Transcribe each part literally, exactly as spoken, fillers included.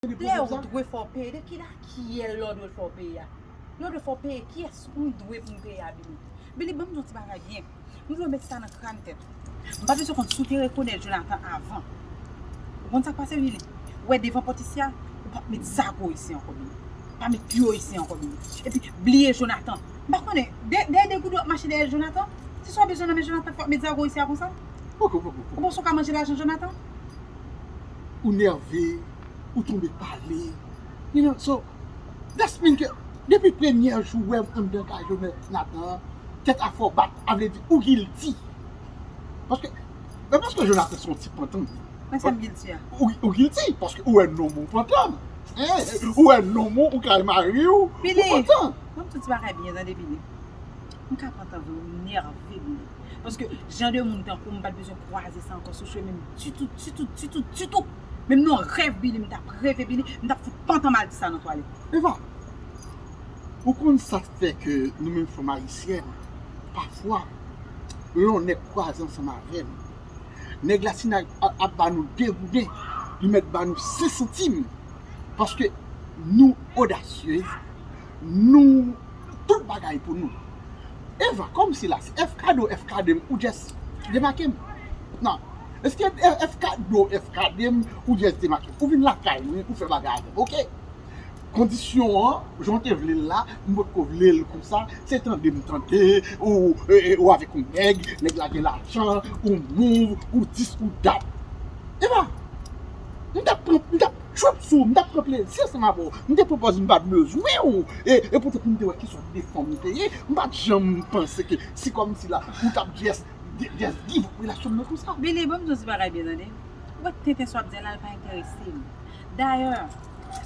Lè ou dwe fè w peye, de ki la kiyè lè w dwe fè w peye a? Lè w dwe fè w peye, kiyès ou dwe pou m peye a, Billy? Billy, ban m di yon ti bagay byen. M dwe met sa nan kran tèt ou. M pa bezwen konn si w te rekonèt Jonathan avan. Ou konn sa k pase, Billy? Ou wè devan pòt isi a, ou p ap met zago isi ankò, Billy. Pa met pye w isi ankò, Billy. Epi, bliye Jonathan. M pa konnen, dè- dèyè de goudon w ap mache dèyè Jonathan? Se sa w bezwen nan men Jonathan, fò w met zago isi a konsa? Poko, poko, poko. Ou panse w ka manje lajan Jonathan? Ou nève, ou tonbe pale. You know, so, that's mean ke depi premyè jou w wè m anndan kay Jonathan an, tèt a fè w bat, a vle di ou guilty. Paske, men paske Jonathan se yon ti pantan. Mwen sa m guilty a. Ou, ou guilty, paske ou wè nonm ou pantan. Hein? Ou wè nonm ou, ou kay mari w, ou pantan. Mwen m di w ti bagay byen, tande, Billy. M ka pantan vre, ou nève, Billy. Paske jan de moun tankou m, m pa t bezwen kwaze sa ankò sou chemen m ditou, ditou, ditou, ditou. Menm nan rèv, Billy, m t ap reve, Billy, m t ap fout pantan m al di sa nan twalèt. Eva, ou konn sa k fè ke nou menm fanm ayisyèn, pafwa, lè yon nèg kwaze ansanm avè n, nèg la si n ap, ap ba nou de gouden, li mèt ba nou senk santim. Paske nou odasye, nou tout bagay pou nou. Eva, kòmsi la, se F K D ou F K D m, ou just demake m. Non. Èske F K D ou F K D m, ou just demake m? Ou vin lakay mwen, ou fè bagay avè m, oke? Kondisyon an, jan w te vle l la, m potko vle l konsa, se tande m tande, ou, e, e, ou avèk yon nèg, nèg la gen lajan, ou move, ou dis, ou dat. Eva, m t ap pran, m t ap trip sou ou, m t ap pran plezi ansanm avè w. M te pwopòze m pa t bezwen w, e, e poutèt m te wè ki sòt de fanm ou te ye, m pa t janm panse ke si kòmsi la, ou t ap just, just give up relasyon m nan konsa. Billy, ban m di w ti bagay byen, tande. Ou wè tenten sa w ap di a la, l pa enterese m. Dayè,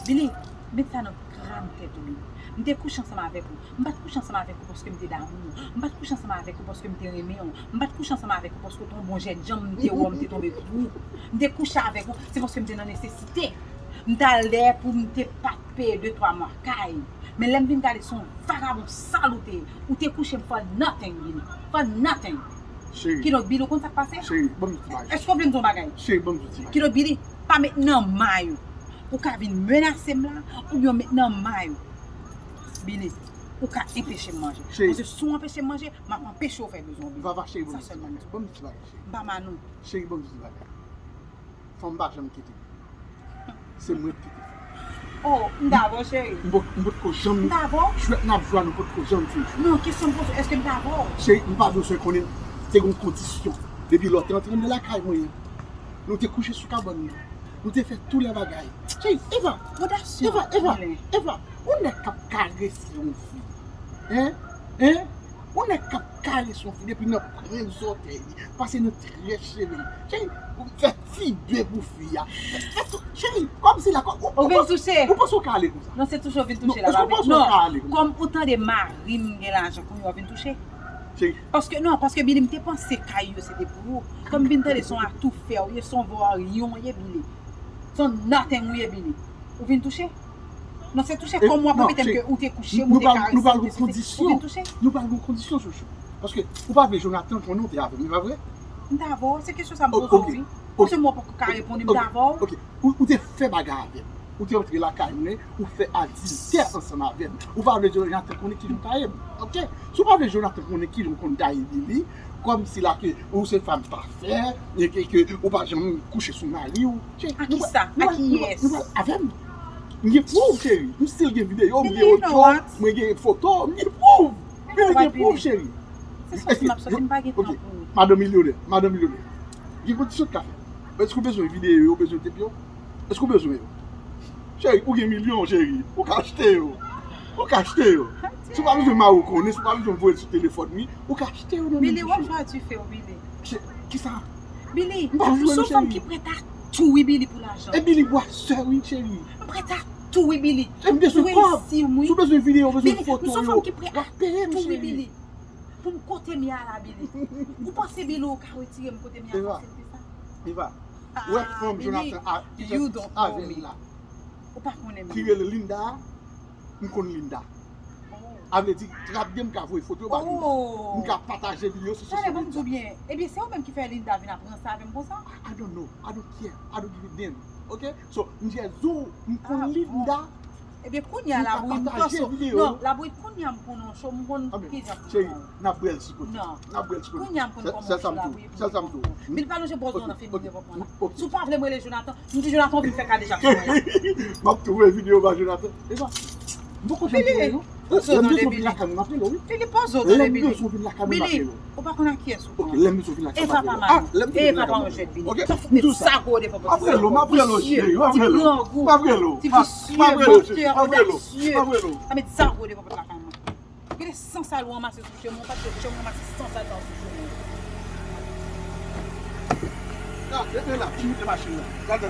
Billy, met sa nan kran tèt ou, Billy. M te kouche ansanm avèk ou. M pa t kouche ansanm avèk ou paske m te damou w. M pa t kouche ansanm avèk ou paske m te renmen w. M pa t kouche ansanm avèk ou paske w te yon bon jènjan, m te wè w, m te tonbe pou ou. M te kouche avèk ou, se paske m te nan nesesite. M t al dèyè pou m te pa t peye de twa mwa kay. Men lè m vin gade, se yon vagabon sal ou te ye. Ou te kouche m for nothing, Billy. For nothing. Cheri. Kidonk, Billy, ou konn sa k pase? Cheri, ban m di w ti bagay. Èske w vle m di w yon bagay? Cheri, ban m di w ti bagay. Kidonk, Billy, pa met nan may ou. Ou ka vin menase m la, oubyen w met nan may ou. Billy, ou ka enpeche m manje. Cheri. Paske si w anpeche m manje, m ap anpeche w fè bezwen w, Billy. Vava, cheri, ban m di w ti bagay. Sa sèlman m di w. Ban m di w ti bagay, cheri. M pa Manou. Cheri, ban m di w ti bagay. Fanm pa janm kite m. Se mwen ki kite fanm. Oh, m davò, cheri. M pot, m potko janm. M davò. Jwèt n ap jwe a, nou potko janm fin jwe. Non, kesyon m poze w, èske m davò? Cheri, m pa bezwen konnen. Te gen yon kondisyon. Depi lè w te antre anndan lakay mwen an, nou te kouche sou kabann nan. Nou te fè tout lè bagay. Cheri, Eva. Odasye. Eva, Eva, Eva. Yon nèg k ap karese yon fi. Hein? Hein? Yon nèg k ap karese yon fi depi nan pwent zòtèy li, pase nan trè cheve li. Cheri, ou fè ti be pou fi a. Fè, fè tou, cheri, kòmsi la, kòm, ou, ou vin touche. Ou panse w ka ale konsa? Non, se touche w vin touche la, papi. Non, ou panse w ka ale konsa? Kòm ou tande mari m gen lajan, kounye a w vin touche? Cheri. Paske, non, paske Billy, m te panse kay yo se te pou ou. Kòm m vin tande se yon atoufè ou ye, se yon vòryon ou ye, Billy. Se yon nothing ou ye, Billy. Ou vin touche? Non, se touche kòm w ap repete m ke ou te kouche m, ou te karese m, ou te sesi. Ou vin touche? Nou pral gon kondisyon, chouchou. Paske ou pa vle Jonathan konnen w te avè m, e pa vre? M t avè w, se kesyon sa m poze w, wi. Paske mwen poko ka reponn li, m t avè w. Ok, ou, ou te fè bagay avè m. Ou te antre lakay mwen, ou fè adiltè ansanm avè m. Ou pa vle Jonathan konnen kijan w ta ye m. Ok? Si w pa vle Jonathan konnen kijan w konn ta ye Billy, kòmsi la ke ou se fanm pafè, e ke, ke ou pa janm kouche sou mari w. A kisa? A kiyès? Nou pral avè m. M gen pwouv, cheri. M still gen videyo, m gen odyo, mwen gen foto, m gen pwouv. Billy gen pwouv, cheri. Se sòs m ap sòti, m pa gen tan pou ou. Madanm milyonè, madanm milyonè. Gen kondisyon k ka fèt. Èske w bezwen videyo yo, w bezwen tep yo? Èske w bezwen yo? Cheri, ou gen milyon, cheri. Ou ka achte yo. Ou ka achte yo. Si w pa bezwen mari w konnen, si w pa bezwen voye l sou telefòn li, ou ka achte yo nan men Billy, w ap jwe a dife w, Billy. Kisa? Billy, m se yon fanm ki prèt a tou, wi, Billy, pou lajan. E Billy bwasè, wi, cheri. M prèt a tou, wi, Billy. E m bezwen kòb. Si w bezwen videyo, w bezwen foto yo, w ap peye m, cheri. Billy, m se yon fanm ki prèt a tou, wi, Billy. Pou m kote m ye a la, Billy. Ou panse, Billy, ou ka retire m kote m ye a fasil ke sa? Eva, ou wè fanm Jonathan a, ki fè avè m la, ou pa konnen m, ki rele Linda a, m konn Linda. A vle di, trap de m ka voye foto ba Linda. M ka pataje videyo sou social media. Tande, ban m di w byen. Ebyen, se ou menm ki fè Linda vin ap ranse avè m konsa? I, I don't know. I don't care. I don't give a damn. Ok? So, m jis di w, m konn Linda. Ebyen, kounye a Labouyi, m panse. Non, Labouyi, kounye a m konn yon cho, m konn kijan pou. Cheri, n ap bwè l sou kote. Non. N ap bwè l sou kote. Kounye a m konn kòman cho Labouyi. Sèl sa m tou. Bil pa lonje bòz nan fini devant mwen la. Si w pa vle m rele Jonathan, m di Jonathan vin fè kadejak sou mwen la. M ap tou voye videyo ba Jonathan. E sa. M poko janm tou non. Lè m bezwen vin lakay mwen, m ap rele w, wi. Filipo zo tande Bili. Lè m bezwen vin lakay mwen, m ap rele w. Ou pa konn ak kiyès ou pran. Ok, lè m bezwen vin lakay mwen, m ap rele w. Ah, lè m bezwen vin lakay mwen, m ap rele w. Ok, m tou sa. Met zago devan pòt. M ap rele w, m ap rele w, cheri, m ap rele w. M ap rele w. Ti visye, mantè, odasyeu. M ap rele w. Sa met zago devan pòt lakay mwen. Gade san sal ou ranmase sou cho mwen, ou pa t dwe cho mwen ranmase san sal sa sou cho mwen. Ah, rete la, m kite machin nan. Gade.